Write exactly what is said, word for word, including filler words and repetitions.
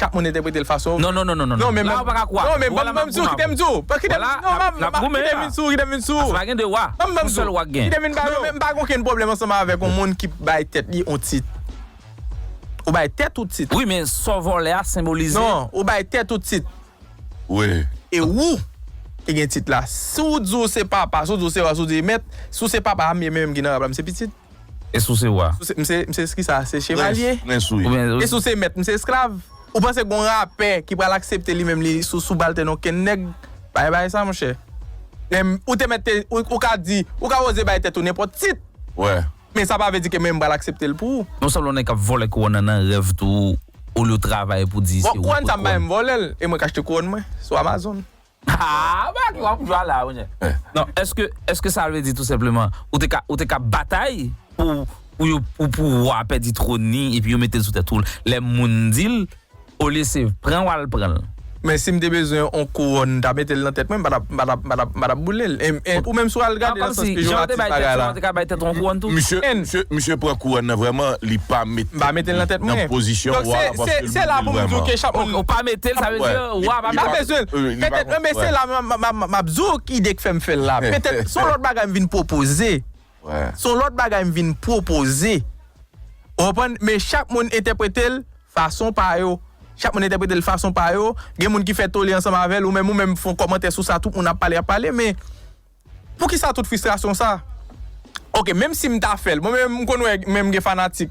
chak moun entèprete l fason. Non, non, non, non, non. Non, men non, ban m di w, kite m di w. Kite m vin sou, kite m vin sou. Ban m di w. Kite m vin ba yo, men m pa gen okenn pwoblèm ansanm avèk yon moun ki bay tèt li yon tit. Ou bay tèt ou tit. Wi, men sa w vòlè a senbolize. Non, ou bay tèt ou tit. Wi. E ou ki gen tit la. Si w di w se papa, si w di w se wa, si w di mèt, si w se papa a, m ye, men menm ki nan rab la, m se pitit. E si w se wa? Si w se, m se, m se ki sa? Se chevalye? Prens, prens, wi. Oubyen, e si w se mèt, m se esklav? Ou panse gon rapè ki pral aksepte li menm li sou, sou subaltèn okenn nèg? Bay, bay sa, monchè. Menm, ou te mèt te, ou, ou ka di, ou ka oze bay tèt ou nenpòt tit. Wè. Men sa pa vle di ke menm m pral aksepte l pou ou. Non sèlman w nèg k ap vòlè kouwòn nan nan rèv tou, olye w travay pou di se ou. Bon, kouwòn sa m pa menm vòlè l, e mwen k achte kouwòn mwen sou Amazon. Ah, bagay w ap jwe la, monchè. Non, èske, èske sa vle di tou senpleman, ou te ka, ou te ka batay pou, pou yo, pou, pou wa pèdi twòn ni, epi yo mete l sou tèt ou, lè moun di l, olye se pran w al pran l. Men si m te bezwen yon kouwòn, m ta mete l nan tèt mwen, m pa t ap, m pa t ap, m pa t ap, m pa t ap boule l. E, e, ou menm si w al gade nan sans pejoratif bagay la. Jan w te bay tèt ou, ou te ka bay tèt ou yon kouwòn tou. Misye, misye, misye pran kouwòn nan vrèman, li pa mete l nan tèt mwen. M pa mete l nan pozisyon wa, paske l boule l vrèman. Donk se, se, se la pou m di w ke chak moun. Ou pa mete l, sa vle di wa pa bezwen l. Petèt, men se la m, m, m, m, m ap di w ki ide k fè m fè l la. Petèt, se yon lòt bagay m vin pwopoze. Se yon lòt bagay m vin pwopoze. Ou konprann? Men chak moun entèprete l fason pa yo. Chak moun entèprete l fason pa yo. Gen moun ki fè tole ansanm avè l, ou menm, ou menm fè yon kòmantè sou sa, tout moun ap pale, ap pale, men poukisa tout fristrasyon sa? Oke, menm si m ta fè l, mwen menm m konn wè, menm gen fanatik,